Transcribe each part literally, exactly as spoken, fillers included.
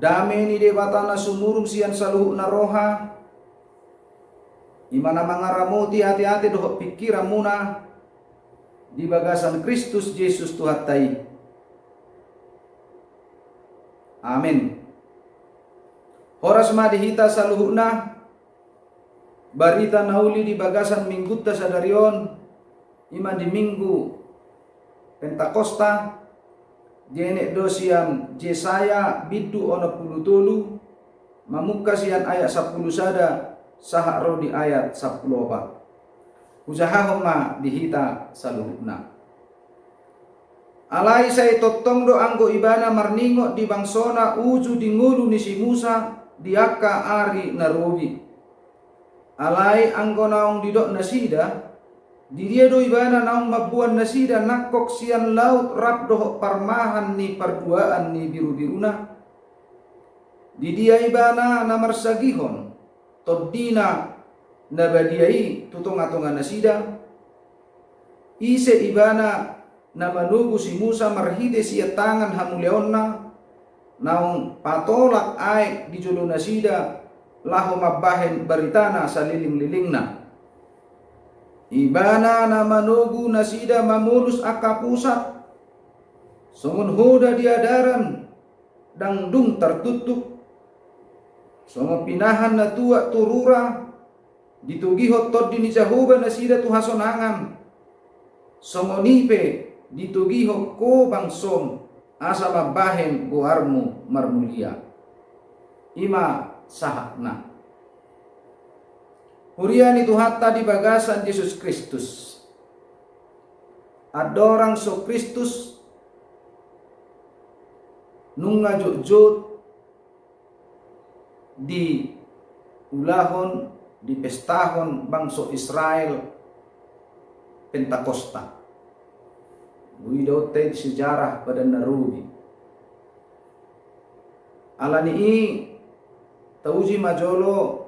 Dame ni Debata na sumurung sian saluhutna roha, i ma na mangaramoti ateate dohot pingkiranmuna di bagasan Kristus Jesus Tuhanta i. Amen. Horas ma di hita saluhutna. Barita na uli di bagasan minggunta sadari on, i ma di Minggu Pentakosta, dienet do sian Jesaya bindu onom pulu tolu, mamungka sian ayat sampulu sada sahat ro di ayat sampulu opat. Hujahahon ma di hita saluhutna. Alai sai tongtong do anggo Ibana marningot di bangsona uju di ngolu ni si Musa di angka ari na robi. Alai anggo naung didok nasida, di dia do Ibana naung mamboan nasida nangkok sian laut rap dohot parmahan ni parduaan ni birubiruna? Di dia Ibana na marsagihon TondiNa na badia i tu tongatonga nasida? Ise Ibana na manogu si Musa marhite sian tangan hamuliaonna, naung patolak aek di jolo nasida laho mambahen baritana salelenglelengna? Ibana na manogu nasida mamolus angka pusat songon hoda di adaran, ndang dung tartuktuk. Songon pinahan na tuak tu rura, ditogihon Tondi ni Jahowa nasida tu hasonangan, songon i pe ditogihon ho bangsom asa mambahen goarmu marmulia. I ma sahatna. Huria ni Tuhanta di bagasan Jesus Kristus. Andorang so Kristus, nunga jotjot diulahon, dipestahon bangso Israel Pentakosta. Boi daonta i di sejarah Padan na Robi. Alani i tauji ma jolo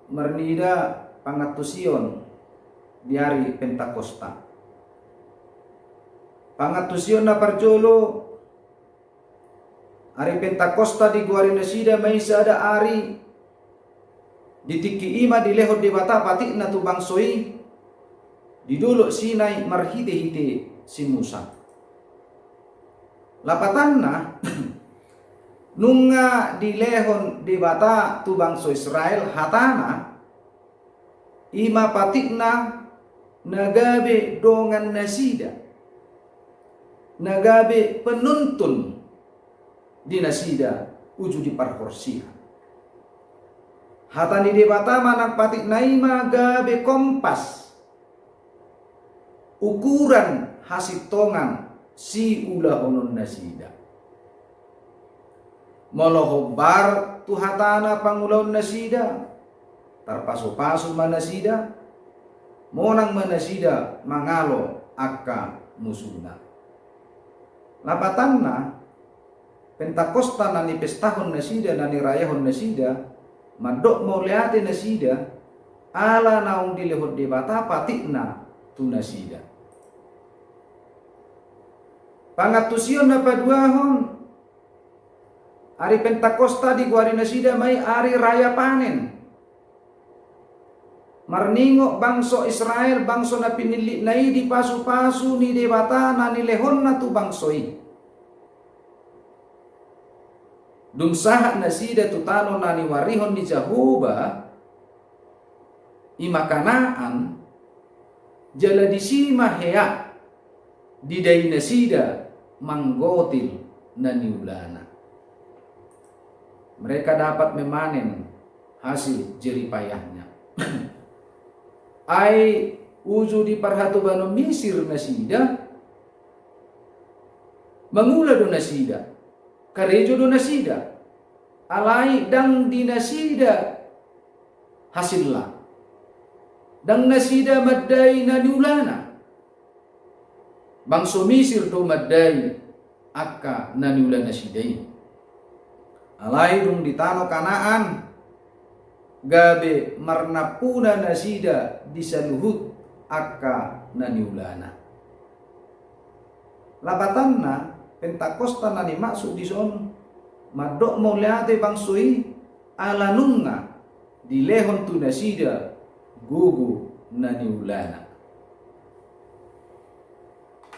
marnida pangantusion di ari Pentakosta. Pangantusion na parjolo, ari Pentakosta digoari nasida ma i sada ari, di tingki i ma dilehon Debata patikna tu bangso i di dolok Sinai marhitehite si Musa. Lapatanna, nunga dilehon Debata tu bangso Israel hatana, i ma patikna na gabe dongan nasida, na gabe penuntun di nasida uju di parhorsihan. Hata ni Debata manang patikna i ma gabe kompas, ukuran hasintongan siulahonon nasida. Molo hombar tu hatana pangulaon nasida, tarpasupasu ma nasida, monang ma nasida mangalo angka musuna. Lapatanna, Pentakosta na nipestahon nasida, na nirayahon nasida, mandok mauliate nasida, ala naung dilehon Debata patikna tu nasida. Pangantusion na paduahon, ari Pentakosta digoari nasida ma i ari raya panen. Marningot bangso Israel, bangso na pinillitna i, di pasupasu ni Debata na nilehonna tu bangso i. Dung sahat nasida tu tano na niuarihon ni Jahowa, i ma Kanaan, jala disi ma hea didai nasida manggotil na niulana. Mereka dapat memanen hasil jerih payahnya. Ai uju di parhatobanon Misir nasida, mangula do nasida, karejo do nasida, alai ndang di nasida hasilna, ndang nasida mandai na niulana. Bangso Misir do mandai angka na niula nasida i. Alai dung di tano Kanaan, gabe marnampuna nasida di saluhut angka na niulana. Lapatanna, Pentakosta na nimaksud dison, mandok mauliate bangso i ala nunga dilehon tu nasida gogo na niulana.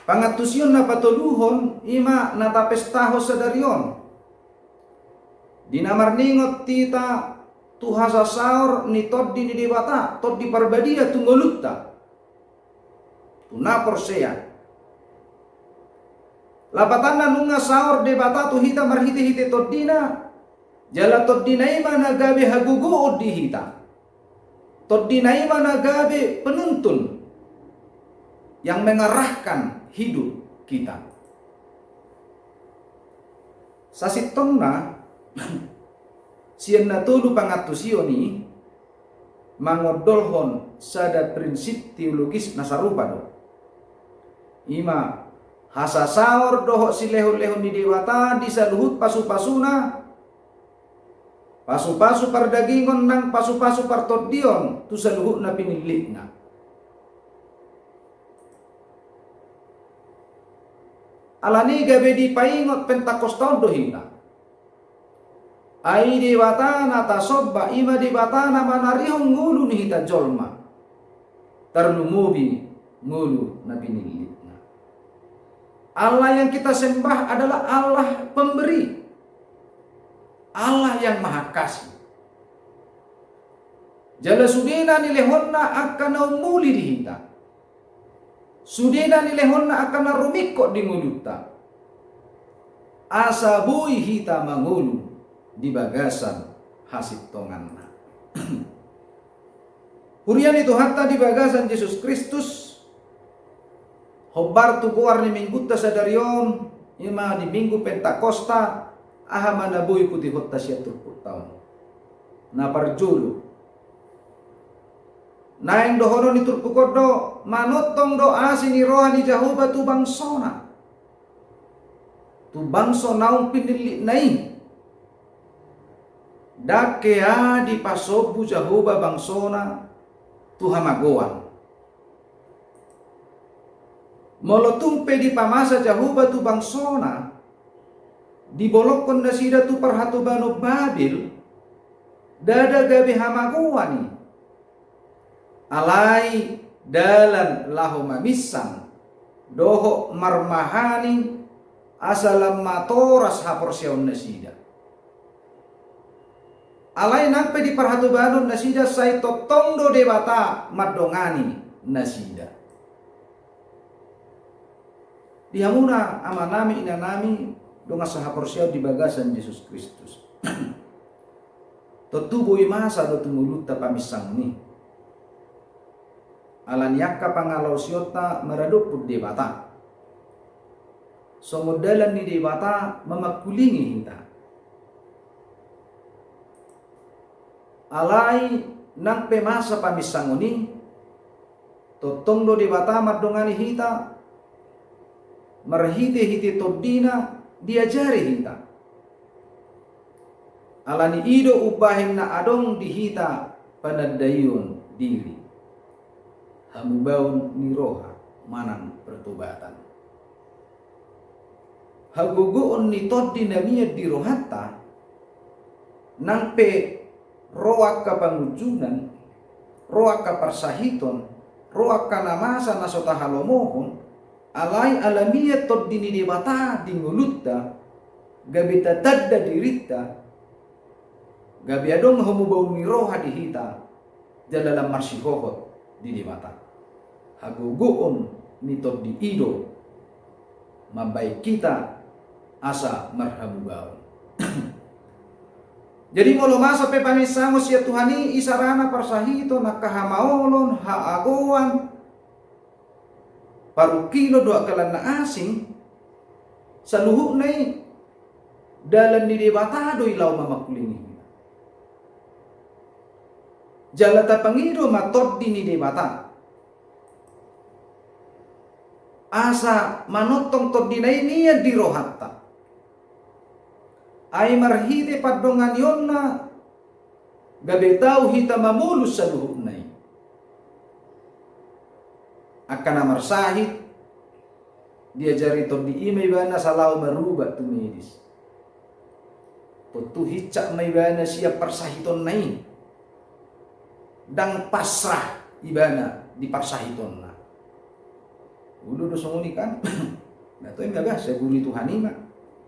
Pangantusion na patoluhon i ma na tapestahon sadari on. Di na marningot hita tu hasasaor ni Tondi ni Debata, Tondi Parbadia tu ngolunta, tu na porsea. Lapatanna nunga saor Debata tu hita marhitehite Tondina, jala Tondina i ma na gabe hagogoon di hita. Tondina i ma na gabe penuntun yang mengarahkan hidup kita. Sasintongna, sian na tolu pangantusion i mangondolhon sada prinsip teologis na sarupa do. I ma hasasaor dohot silehonlehon ni Debata di saluhut pasupasuna, pasupasu pardagingon nang pasupasu partondion tu saluhut na pinillitna. Alani gabe dipaingot Pentakosta on do hita. Ai Debata na tasomba i ma Debata na manarihon ngolu ni hita jolma, tarlumobi ngolu na pinillitna. Allah yang kita sembah adalah Allah pemberi, Allah yang maha kasih. Jala sudena nilehonna angka na ummuli di hita. Sudena nilehonna angka na rumingkot di ngolunta, asa boi hita mangolu di bagasan hasintonganna. Huria ni Tuhanta di bagasan Jesus Kristus, hombar tu goar ni minggunta sadari on, i ma di Minggu Pentakosta, aha ma na boi putihonta sian turpukta on? Na parjolo, naeng dohonon ni turpuk on do, manongtong do asi ni roha ni Jahowa tu bangsona, tu bangso naung pinillitna i. Ndang hea dipasombu Jahowa bangsona tu hamagoan. Molo tung pe dipamasa Jahowa tu bangsona, dibolongkon nasida tu parhatobanon Babel, ndada gabe hamagoan i. Alai dalan laho maminsang dohot marmahani asa lam matoras haporseaon nasida. Alai nang pe di parhatobanon nasida sai tongtong do Debata mandongani nasida. Di hamuna amanami inanami dongan sahaporseaon di bagasan Jesus Kristus. Tontu boi masa do tu ngolunta paminsang ni. Alani angka pangalaosionta maradophon Debata. Songon dalan ni Debata mamangkulingi hita. Alai nang pe masa paminsangon i, tongtong do Debata mandongani hita, marhitehite tondina diajari hita. Alani i do umbahen na adong di hita panandaion diri, hamubaon ni roha manang pertobatan. Hagogoon ni tondi na mian di rohanta, nang pe ro angka pangunjunan, ro angka parsahiton, ro angka na masa na so tahalomohon, alai ala mian tondi ni Debata di ngolunta, gabe tatanda dirinta, gabe adong hamubaon ni roha di hita, jala lam marsihohot di Debata. Hagogoon ni tondi i do mambahen hita asa marhamubaon. Jadi molo masa pe paminsangon sian Tuhan i, isarana parsahiton, angka hamaolon, haagoan, parungkilon dohot angka na asing, saluhutna i dalan ni Debata do i laho mamangkulingi hita. Jala tapangido ma tondi ni Debata, asa manongtong tondina i mian di rohanta. Ai marhite pandonganionna gabe tau hita mamolus saluhutna i. Angka na marsahit, diajari tondi i ma ibana asa laho marubat tu medis. Tontu hinsat ma ibana sian parsahitonna i. Ndang pasrah ibana di parsahitonna. Olo do songon i kan. Na toe ma bah, saguru ni Tuhan i ma.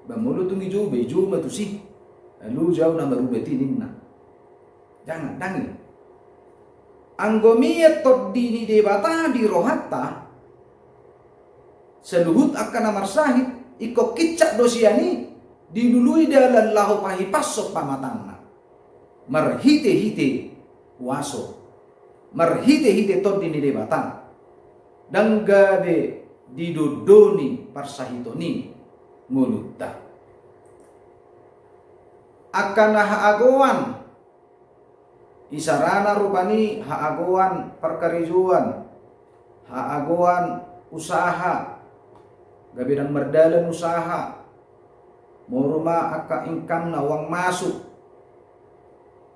Ba molo tung dijou, ba dijou ma tusi. Lalu jau na marubat i ninna. Jangan, ndang i. Anggo mian Tondi ni Debata di rohanta, saluhut angka na marsahit, ingkon hinsat do sian i dilului dalan laho pahipashon pamatangna. Marhitehite huaso, marhitehite Tondi ni Debata, ndang gabe didondoni parsahiton i ngolunta. Angka na haagoan, isarana rupani haagoan parkarejoan, haagoan usaha, gabe ndang mardalan usaha, moru ma angka income-na, uang masuk.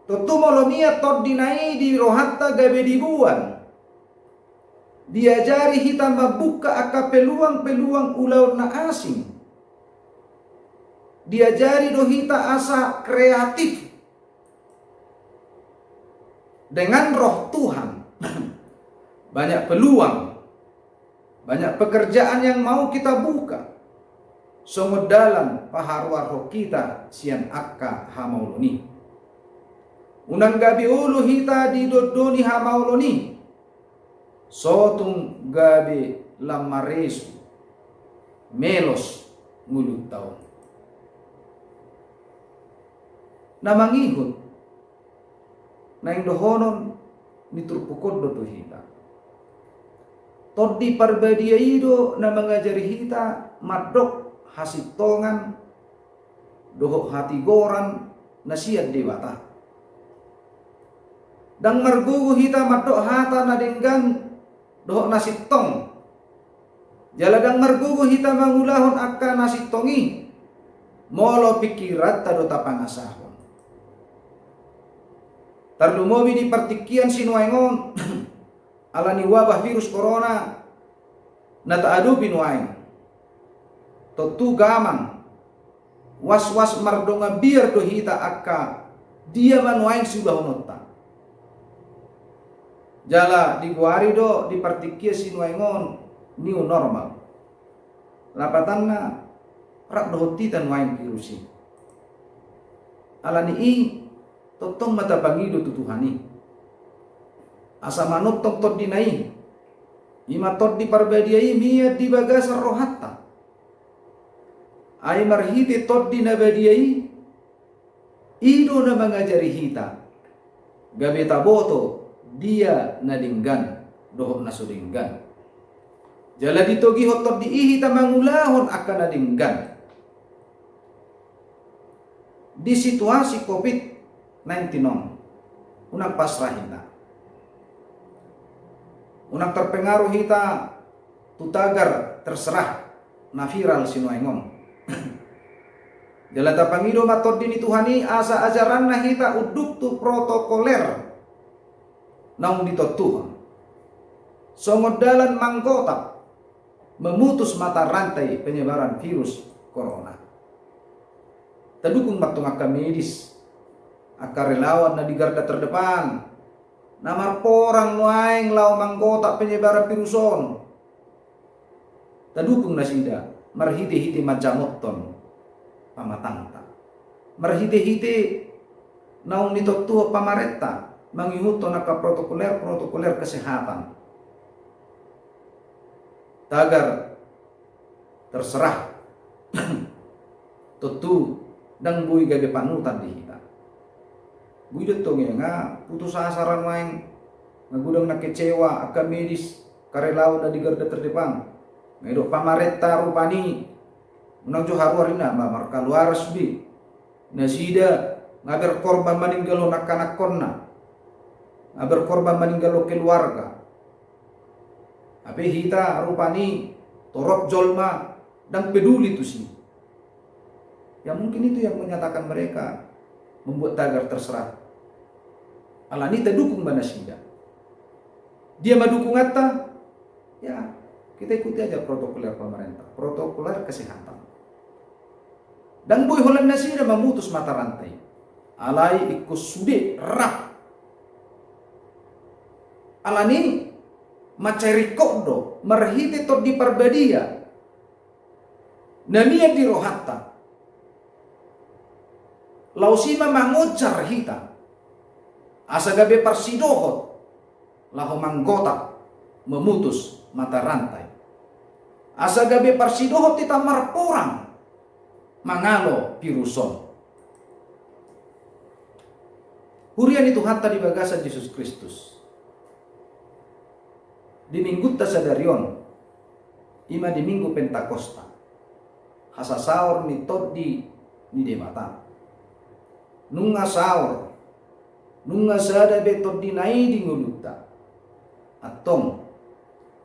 Tontu molo mian tondina i di rohanta gabe diboan, diajari hita mambuka angka peluang-peluang ulaon na asing. Diajari do hita asa kreatif. Dengan Roh Tuhan, banyak peluang, banyak pekerjaan yang mau kita buka. Songon dalan paharuarhon hita sian angka hamaolon i. Unang gabe olo hita didondoni hamaolon i. So tung gabe lam maresu, melos ngolunta on. Na mangihut, naeng dohonon ni turpuk on do tu hita. Tondi Parbadia i do na mangajari hita mandok hasintongan dohot hatigoran na sian Debata. Ndang margogo hita mandok hata na denggan dohot na sintong. Jala ndang margogo hita mangulahon angka na sintong i, molo pingkiranta do tapangasahon. Tarlumobi di partingkian sinuaeng on, ala ni wabah virus corona na taadopi nuaeng. Tontu gamang, was-was mardongan biar do hita angka dia ma nuaeng siulahononta. Jala digoari do di partingkian sinuaeng on new normal. Lapatanna, rap dohot hita nuaeng virus i. Ala ni i, tongtong ma tapangido tu Tuhan i, asa manongtong tondina i, i ma Tondi Parbadia i mian di bagasan rohanta. Ai marhite Tondi na badia i, i do na mangajari hita gabe taboto dia na denggan dohot na so denggan. Jala ditogihon Tondi i hita mangulahon angka na denggan. Di situasi covid nineteen on, unang pasrah hita. Unang terpengaruh hita tu tagar terserah na viral sinuaeng on. Jala tapangido ma Tondi ni Tuhan i asa ajaranna hita unduk tu protokoler naung ditontuhon, songon dalan manggotap, memutus mata rantai penyebaran virus corona. Tadukung ma tong angka medis, angka relawan na di garda terdepan, na marporang nuaeng laho manggotap penyebaran virus on. Tadukung nasida marhite-hite manjamothon pamatangta, marhite-hite naung ditontuhon pamarenta mangihuthon angka protokoler-protokoler kesehatan. Tagar terserah, tontu ndang boi gabe panutan di hita. Boi do tong ia nga putus asa ra nuaeng, nga godang na kecewa angka medis, karelawan na di garda terdepan. Nga didok pamarenta rupani, unang jo haruar ninna, ba markaluaras be nasida, nga berkorban maninggalhon angka anakkonna, nga berkorban maninggalhon keluarga. Hape hita rupani torop jolma ndang peduli tusi. Ya mungkin itu yang menyatakan mereka membuat tagar terserah. Ala ni i tadukung ma nasida. Dia ma dukunganta, ya kita ikuti aja protokoler pemerintah, protokoler kesehatan. Ndang boi holan nasida mamutus mata rantai. Alai ingkon sude rap. Alani mansai ringkot do marhite Tondi Parbadia na mian di rohanta. Laos i ma mangonjar hita asa gabe parsidohot laho manggotak, mamutus mata rantai, asa gabe parsidohot hita marporang mangalo virus on. Huria ni Tuhanta di bagasan Jesus Kristus, di minggunta sadari on, i ma di Minggu Pentakosta, hasasaor ni Tondi ni Debata. Nunga saor, nunga sada be Tondina i di ngolunta. Antong,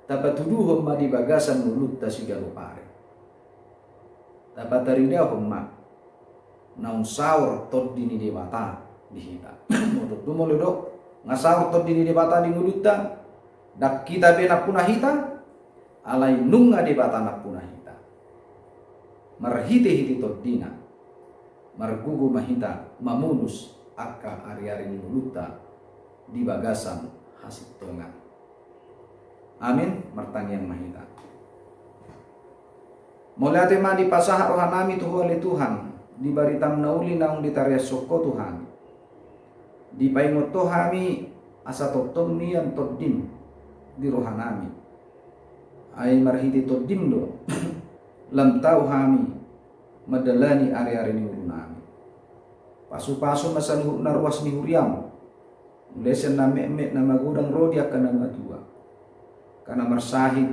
tapatuduhon ma di bagasan ngolunta siganup ari. Tapataridahon ma naung saor Tondi ni Debata di hita. Molo tontu molo do nunga saor Tondi ni Debata di ngolunta, ndang hita be nampuna hita, alai nunga Debata nampuna hita. Marhitehite Tondina, margogo ma hita mamutus angka ariari ni ngolunta di bagasan hasintongan. Amin. Martangiang ma hita. Mauliate ma dipasahat rohanami tu Ho ale Tuhan, di baritam na uli naung ditariashon Ho tu hami. Dipaingot Ho hami asa tongtong mian Tondim di rohanami. Ai marhite Tondim do lam tau hami mandalani ariari ni ngolunami. Pasupasu ma saluhutna ruas ni huriam, mulai sian na metmet na magodang ro di angka na matua. Angka na marsahit,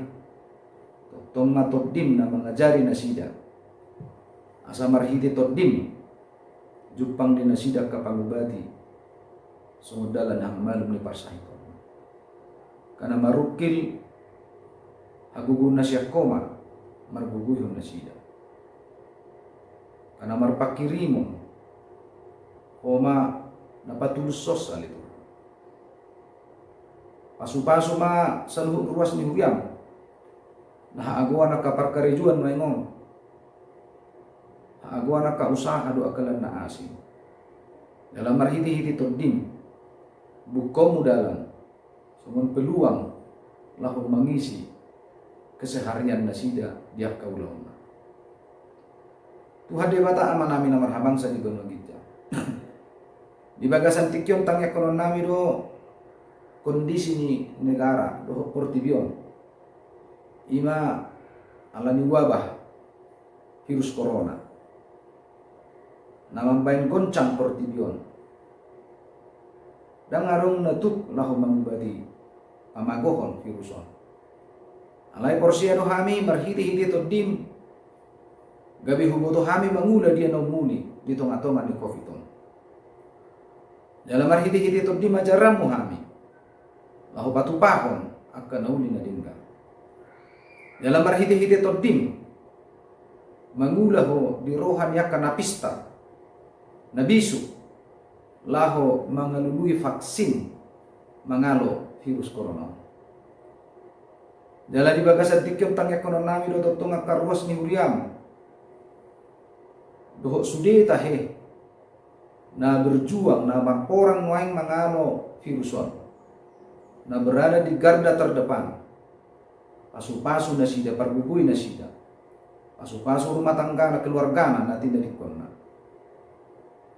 tongtong ma Tondim na mangajari nasida, asa marhite Tondim jumpang di nasida angka pangubati songon dalan hamalum ni parsahiton. Angka na marungkil, hagogoon na sian Ho ma margogoihon nasida. Angka na marpanghirimon, Ho ma na patulushonsa ale Tuhan. Pasupasu ma saluhut ruas ni huriam na haagoan angka parkarejoan nuaeng on, haagoan angka usaha dohot angka lan na asing. Jala marhitehite Tondim, bukaonmu dalan songon peluang laho mangisi keseharian nasida di angka ulaonna. Tuhan Debata Amanami na marhabangsa di banua ginjang, di bagasan tingki on tangiangkononnami do kondisi ni negara dohot portibi on, i ma ala ni wabah virus korona na mambaen goncang portibi on. Ndang adong na tuk laho mangubati pamagohon virus on. Alai porsea do hami marhitehite Tondim gabe huboto hami mangula dia na umuli di tongatonga ni covid on. Jala marhitehite Tondim ajaranmu hami laho patupahon angka na uli na denggan. Jala marhitehite Tondim mangula Ho di roha ni angka na pistar, na bisuk laho mangalului vaksin mangalo virus korona on. Jala di bagasan tingki on tangiangkononnami do tongtong angka ruas ni huriam dohot sude tahe na berjuang, na marporang nuaeng mangalo virus on, na berada di garda terdepan. Pasupasu nasida, pargogoi nasida. Pasupasu rumah tanggana, keluargana na tinadingkonna.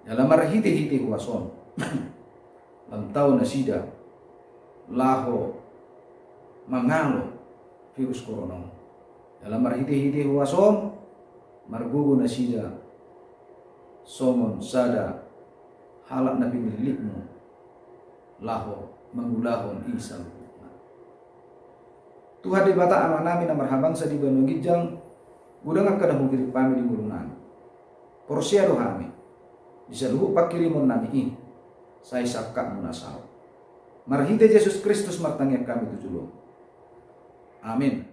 Jala marhitehite huaso on lam tau nasida laho mangalo virus korona on. Jala marhitehite huaso on margogo nasida songon sada halak na pinillitmu laho mangulahon i saluhutna. Tuhan Debata Amanami na marhabangsa di banua ginjang, godang angka na huhirim hami di ngolunami. Porsea do hami di saluhut panghirimonnami i, sai sangkapmu na saut. Marhite Jesus Kristus martangiang hami tu joloM. Amin.